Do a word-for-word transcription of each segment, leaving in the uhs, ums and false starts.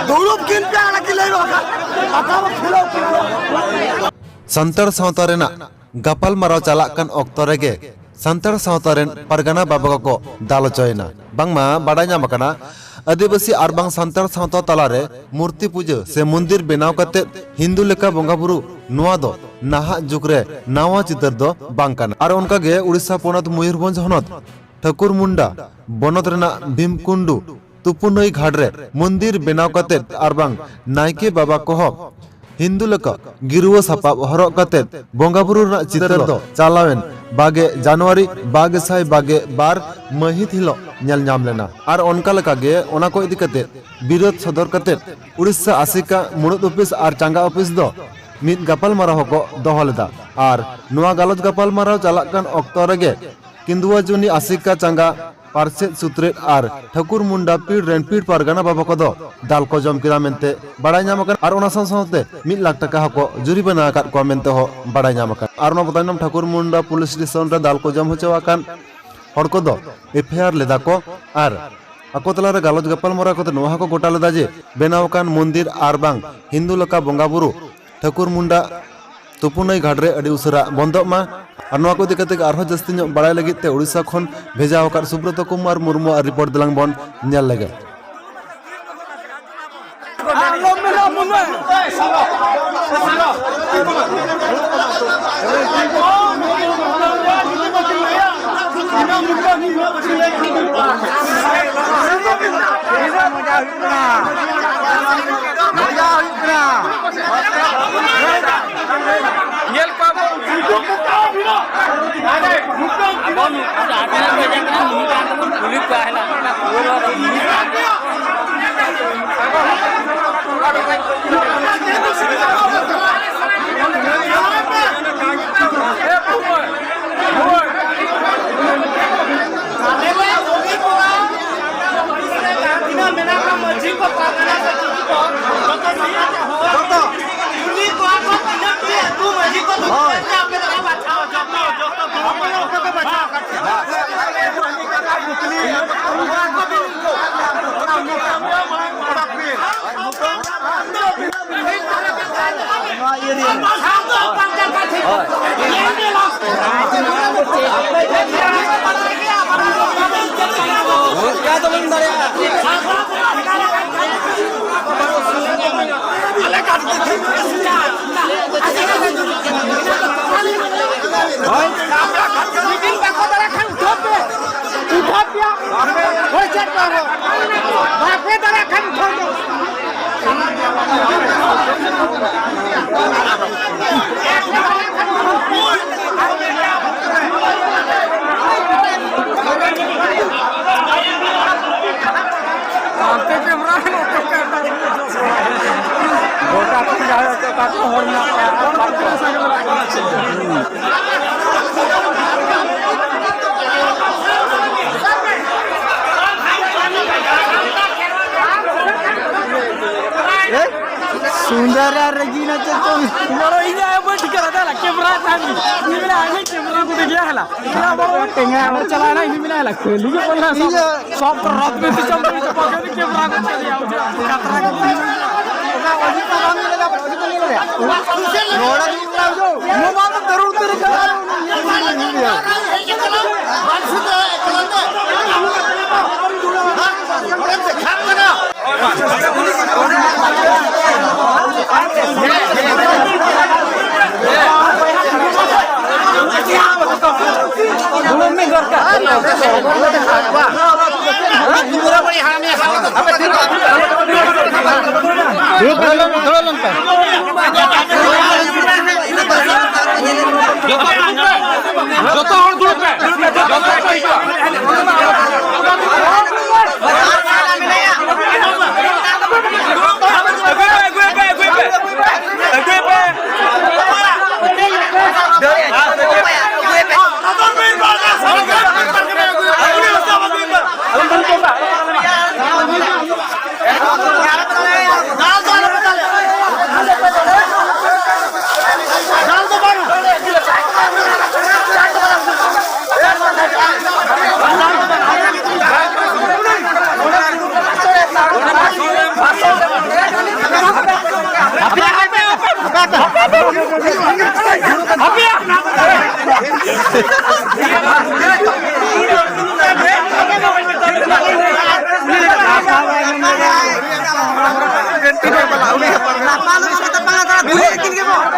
ᱫᱩᱲᱩᱵ ᱠᱤᱱ ᱯᱮ, ᱟᱞᱮ ᱠᱤᱱ ᱞᱟᱹᱭ ᱵᱟᱠᱷᱟᱱ ᱟᱠᱟ ᱵᱚ ᱠᱷᱩᱞᱟᱹᱣ ᱠᱤᱱ᱾ ᱥᱟᱱᱛᱟᱲ ᱥᱟᱶᱛᱟ ᱨᱮᱱᱟᱜ ᱜᱟᱯᱟᱞᱢᱟᱨᱟᱣ ᱪᱟᱞᱟᱜ ᱠᱟᱱ ᱚᱠᱛᱚ ᱨᱮᱜᱮ ᱥᱟᱱᱛᱟᱲ ᱥᱟᱶᱛᱟ ᱨᱮᱱ ᱯᱟᱨᱜᱟᱱᱟ ᱵᱟᱵᱟ ᱠᱚᱠᱚ ᱫᱟᱞ ᱦᱚᱪᱚᱭᱮᱱᱟ᱾ ᱵᱟᱝᱢᱟ ᱵᱟᱰᱟᱭ ᱧᱟᱢ ᱟᱠᱟᱱᱟ, ᱟᱹᱫᱤᱵᱟᱹᱥᱤ ᱟᱨ ᱵᱟᱝ ᱥᱟᱱᱛᱟᱲ ᱥᱟᱶᱛᱟ ᱛᱟᱞᱟᱨᱮ ᱢᱩᱨᱛᱤ ᱯᱩᱡᱟᱹ ᱥᱮ ᱢᱚᱱᱫᱤᱨ ᱵᱮᱱᱟᱣ ᱠᱟᱛᱮ ᱦᱤᱱᱫᱩ ᱞᱮᱠᱟ ᱵᱚᱸᱜᱟ ᱵᱩᱨᱩ, ᱱᱚᱣᱟ ᱫᱚ ᱱᱟᱦᱟᱜ ᱡᱩᱜᱽ ᱨᱮ ᱱᱟᱣᱟ ᱪᱤᱛᱟᱹᱨ ᱫᱚ ᱵᱟᱝ ᱠᱟᱱᱟ᱾ ᱟᱨ ᱚᱱᱠᱟᱜᱮ ᱩᱲᱤᱥᱥᱟ ᱯᱚᱱᱚᱛ ᱢᱚᱭᱩᱨᱵᱷᱚᱸᱡᱽ ᱦᱚᱱᱚᱛ ᱴᱷᱟᱹᱠᱩᱨ ᱢᱩᱱᱰᱟ ᱵᱚᱱᱚᱛ ᱨᱮᱱᱟᱜ ᱵᱷᱤᱢᱠᱩᱱᱰᱩ ᱛᱩᱯᱩ ᱱᱟᱹᱭ ᱜᱷᱟᱴ ᱨᱮ ᱢᱚᱱᱫᱤᱨ ᱵᱮᱱᱟᱣ ᱠᱟᱛᱮ ᱟᱨ ᱵᱟᱝ ᱱᱟᱭᱠᱮ ᱵᱟᱵᱟ ᱠᱚᱦᱚᱸ ᱦᱤᱱᱫᱩ ᱞᱮᱠᱟ ᱜᱮᱨᱩᱣᱟᱹ ᱥᱟᱯᱟᱵ ᱦᱚᱨᱚᱜ ᱠᱟᱛᱮ ᱵᱚᱸᱜᱟ ᱵᱩᱨᱩ ᱨᱮᱱᱟᱜ ᱪᱤᱛᱟᱹᱨ ᱫᱚ ᱪᱟᱞᱟᱣᱮᱱ ᱵᱟᱜᱮ ᱡᱟᱱᱩᱣᱟᱨᱤ ᱵᱟᱜᱮ ᱥᱟᱭ ᱵᱟᱜᱮ ᱵᱟᱨ ᱢᱟᱹᱦᱤᱛ ᱦᱤᱞᱳᱜ ᱧᱮᱞ ᱧᱟᱢ ᱞᱮᱱᱟ᱾ ᱟᱨ ᱚᱱᱠᱟ ᱞᱮᱠᱟᱜᱮ ᱚᱱᱟ ᱠᱚ ᱤᱫᱤ ᱠᱟᱛᱮ ᱵᱤᱨᱳᱫ ᱥᱚᱫᱚᱨ ᱠᱟᱛᱮ ᱩᱲᱤᱥᱥᱟ ᱟᱥᱮᱠᱟ ᱢᱩᱬᱩᱫ ᱚᱯᱷᱤᱥ ᱟᱨ ᱪᱟᱸᱜᱟ ᱚᱯᱷᱤᱥ ᱫᱚ ᱢᱤᱫ ᱜᱟᱯᱟᱞᱢᱟᱨᱟᱣ ᱦᱚᱸᱠᱚ ᱫᱚᱦᱚ ᱞᱮᱫᱟ᱾ ᱟᱨ ᱱᱚᱣᱟ ᱜᱟᱞᱚᱪ ᱜᱟᱯᱟᱞᱢᱟᱨᱟᱣ ᱪᱟᱞᱟᱜ ᱠᱟᱱ ᱚᱠᱛᱚ ᱨᱮᱜᱮ ᱠᱤᱱᱫᱩᱣᱟᱡᱩᱱᱤ ᱟᱥᱮᱠᱟ ᱪᱟᱸᱜᱟ ᱯᱟᱨᱥᱮᱫ ᱥᱩᱛᱨᱮᱫ ᱟᱨ ᱴᱷᱟᱹᱠᱩᱨ ᱢᱩᱱᱰᱟ ᱯᱤᱲ ᱨᱮᱱ ᱯᱤᱲ ᱯᱟᱨᱜᱟᱱᱟ ᱵᱟᱵᱟ ᱠᱚᱫᱚ ᱫᱟᱞ ᱠᱚ ᱡᱚᱢ ᱠᱮᱫᱟ ᱢᱮᱱᱛᱮ ᱵᱟᱲᱟᱭ ᱧᱟᱢ ᱟᱠᱟᱱᱟ᱾ ᱟᱨ ᱚᱱᱟ ᱥᱟᱶ ᱥᱟᱶᱛᱮ ᱢᱤᱫ ᱞᱟᱠᱷ ᱴᱟᱠᱟ ᱦᱚᱸᱠᱚ ᱡᱩᱨᱤᱢᱟᱱᱟ ᱟᱠᱟᱫ ᱠᱚᱣᱟ ᱢᱮᱱᱛᱮ ᱦᱚᱸ ᱵᱟᱲᱟᱭ ᱧᱟᱢ ᱟᱠᱟᱱᱟ᱾ ᱟᱨ ᱚᱱᱟ ᱛᱟᱭᱱᱚᱢ ᱴᱷᱟᱹᱠᱩᱨ ᱢᱩᱱᱰᱟ ᱯᱩᱞᱤᱥ ᱥᱴᱮᱥᱚᱱ ᱨᱮ ᱫᱟᱞ ᱠᱚ ᱡᱚᱢ ᱦᱚᱪᱚ ᱟᱠᱟᱱ ᱦᱚᱲ ᱠᱚᱫᱚ ᱮᱯᱷ ᱟᱭ ᱟᱨ ᱞᱮᱫᱟ ᱠᱚ ᱟᱨ ᱟᱠᱚ ᱛᱟᱞᱟᱨᱮ ᱜᱟᱞᱚᱪ ᱜᱟᱯᱟᱞᱢᱟᱨᱟᱣ ᱠᱟᱛᱮ ᱱᱚᱣᱟ ᱦᱚᱸᱠᱚ ᱜᱚᱴᱟ ᱞᱮᱫᱟ ᱡᱮ ᱵᱮᱱᱟᱣ ᱟᱠᱟᱱ ᱢᱚᱱᱫᱤᱨ ᱟᱨ ᱵᱟᱝ ᱦᱤᱱᱫᱩ ᱞᱮᱠᱟ ᱵᱚᱸᱜᱟ ᱵᱩᱨᱩ ᱴᱷᱟᱹᱠᱩᱨ ᱢᱩᱱᱰᱟ ᱛᱩᱯᱩᱱᱟᱹᱭ ᱜᱷᱟᱴ ᱨᱮ ᱟᱹᱰᱤ ᱩᱥᱟᱹᱨᱟ ᱵᱚᱱᱫᱚᱜ ᱢᱟ᱾ ᱟᱨ ᱱᱚᱣᱟ ᱠᱚ ᱤᱫᱤ ᱠᱟᱛᱮ ᱟᱨᱦᱚᱸ ᱡᱟᱹᱥᱛᱤ ᱧᱚᱜ ᱵᱟᱲᱟᱭ ᱞᱟᱹᱜᱤᱫ ᱛᱮ ᱩᱲᱤᱥᱥᱟ ᱠᱷᱚᱱ ᱵᱷᱮᱡᱟ ᱟᱠᱟᱫ ᱥᱩᱵᱨᱚᱛᱚ ᱠᱩᱢᱟᱨ ᱢᱩᱨᱢᱩᱣᱟᱜ ᱨᱤᱯᱳᱨᱴ ᱫᱚᱞᱟᱝ ᱵᱚᱱ ᱧᱮᱞ ᱞᱮᱜᱮ᱾ ᱧᱮᱞ ᱠᱚᱣᱟ ᱵᱚᱱ᱾ ᱟᱵᱚ ᱱᱩᱠᱩ ᱫᱚ ᱟᱹᱰᱤ ᱜᱟᱱ ᱠᱚ ᱡᱟᱦᱟᱸ ᱠᱟᱱᱟ, ᱱᱩᱭ ᱠᱟᱱ ᱛᱟᱵᱚᱱ ᱯᱩᱞᱤᱥ ᱠᱚ ᱟᱦᱞᱟ ᱠᱟᱱᱟ, ᱯᱩᱨᱟᱹ ᱱᱩᱭ ᱠᱟᱱ ᱛᱟᱵᱚᱱ᱾ ᱚᱱᱠᱟ ᱫᱚ ᱵᱟᱹᱧ ᱫᱟᱲᱮᱭᱟᱜᱼᱟ᱾ ᱦᱳᱭ᱾ ᱢᱤᱫ ᱫᱤᱱ ᱵᱟᱠᱚ ᱫᱟᱲᱮᱭᱟᱜ ᱠᱷᱟᱱ ᱩᱴᱷᱟᱹᱣ ᱯᱮ᱾ ᱩᱴᱷᱟᱹᱣ ᱯᱮᱭᱟ᱾ ᱦᱳᱭ, ᱪᱮᱫ ᱠᱚ ᱟᱨᱦᱚᱸ? ᱵᱟᱯᱮ ᱫᱟᱲᱮᱭᱟᱜ ᱠᱷᱟᱱ ᱩᱴᱷᱟᱹᱣ ᱯᱮ᱾ ᱦᱟᱱᱛᱮ ᱠᱮᱢᱨᱟ ᱱᱚᱛᱮ ᱠᱮᱢᱨᱟ᱾ ᱜᱚᱴᱟ ᱠᱚ ᱡᱟᱦᱟᱸ ᱚᱠᱟ ᱠᱚ ᱦᱚᱲ ᱢᱮᱱᱟᱜ ᱠᱚᱣᱟ᱾ ᱥᱩᱱᱫᱚᱨ ᱟᱨ ᱨᱮᱡᱤᱱᱟ ᱪᱮᱫ ᱪᱚᱝ? ᱱᱚᱰᱮ ᱤᱧᱟᱹᱜ ᱵᱟᱹᱧ ᱴᱷᱤᱠᱟᱹ ᱞᱮᱫᱟ, ᱠᱮᱢᱨᱟ ᱛᱟᱦᱮᱱ ᱜᱮ᱾ ᱤᱧ ᱢᱮᱱᱟ, ᱟᱭᱢᱟ ᱠᱮᱢᱨᱟ ᱠᱚ ᱫᱮᱡᱮ ᱦᱮᱞᱟ᱾ ᱤᱧᱟᱹᱜ ᱵᱟᱹᱧ ᱴᱷᱤᱠᱟᱹ ᱞᱮᱫᱟ, ᱪᱟᱞᱟᱣ ᱮᱱᱟ, ᱤᱧ ᱢᱮᱱᱟ, ᱦᱮᱞᱟ, ᱠᱷᱟᱹᱞᱤ ᱜᱮ ᱵᱚᱞᱮ ᱥᱚᱵ ᱨᱟᱛ ᱢᱮ ᱛᱤᱥᱚᱢ ᱛᱮ ᱪᱟᱯᱟ ᱠᱮᱫ ᱠᱮᱢᱨᱟ ᱠᱚ ᱪᱟᱞᱟᱣ ᱮᱱᱟ᱾ ᱠᱟᱛᱨᱟ ᱠᱚ ᱱᱚᱰᱮ ᱫᱩᱲᱩᱵ ᱠᱟᱱᱟ, ᱢᱳᱵᱟᱭᱤᱞ ᱫᱚ ᱡᱟᱹᱨᱩᱲ ᱛᱮ ᱨᱮ ᱪᱟᱞᱟᱜᱼᱟ᱾ ᱫᱩᱲᱩᱵ ᱞᱮᱱ ᱯᱮ᱾ ᱡᱚᱛᱚ ᱦᱚᱲ ᱫᱩᱲᱩᱵ ᱯᱮ᱾ ᱡᱚᱛᱚ ᱦᱚᱲ ᱫᱩᱲᱩᱵ ᱯᱮ᱾ ᱟᱹᱜᱩᱭ ᱯᱮ, ᱟᱹᱜᱩᱭ ᱯᱮ, ᱟᱹᱜᱩᱭ ᱯᱮ᱾ ᱟᱹᱜᱩᱭ ᱯᱮ᱾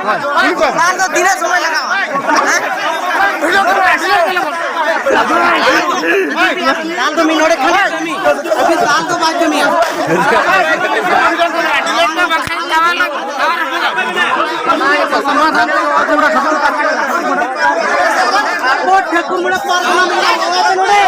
ᱫᱟᱞ ᱫᱚ ᱛᱤᱱᱟᱹᱜ ᱥᱚᱢᱚᱭ ᱞᱟᱜᱟᱜᱼᱟ? ᱦᱮᱸ? ᱫᱟᱞ ᱫᱚ ᱢᱤᱫ ᱱᱚᱰᱮ ᱠᱷᱟᱱ ᱠᱟᱹᱢᱤ᱾ ᱟᱹᱵᱤᱱ ᱫᱟᱞ ᱫᱚ ᱵᱟᱭ ᱠᱟᱹᱢᱤᱭᱟ᱾ ᱥᱚᱢᱟᱫᱷᱟᱱ ᱛᱮ ᱟᱹᱛᱩ ᱚᱲᱟᱜ ᱠᱷᱟᱹᱯᱟᱹᱨᱤ ᱠᱟᱛᱮ ᱟᱵᱚ ᱴᱷᱟᱹᱠᱩᱨ ᱢᱩᱲᱟ ᱯᱟᱨᱜᱟᱱᱟ ᱢᱮᱱᱟᱜ ᱵᱚᱱᱟ ᱱᱚᱰᱮ᱾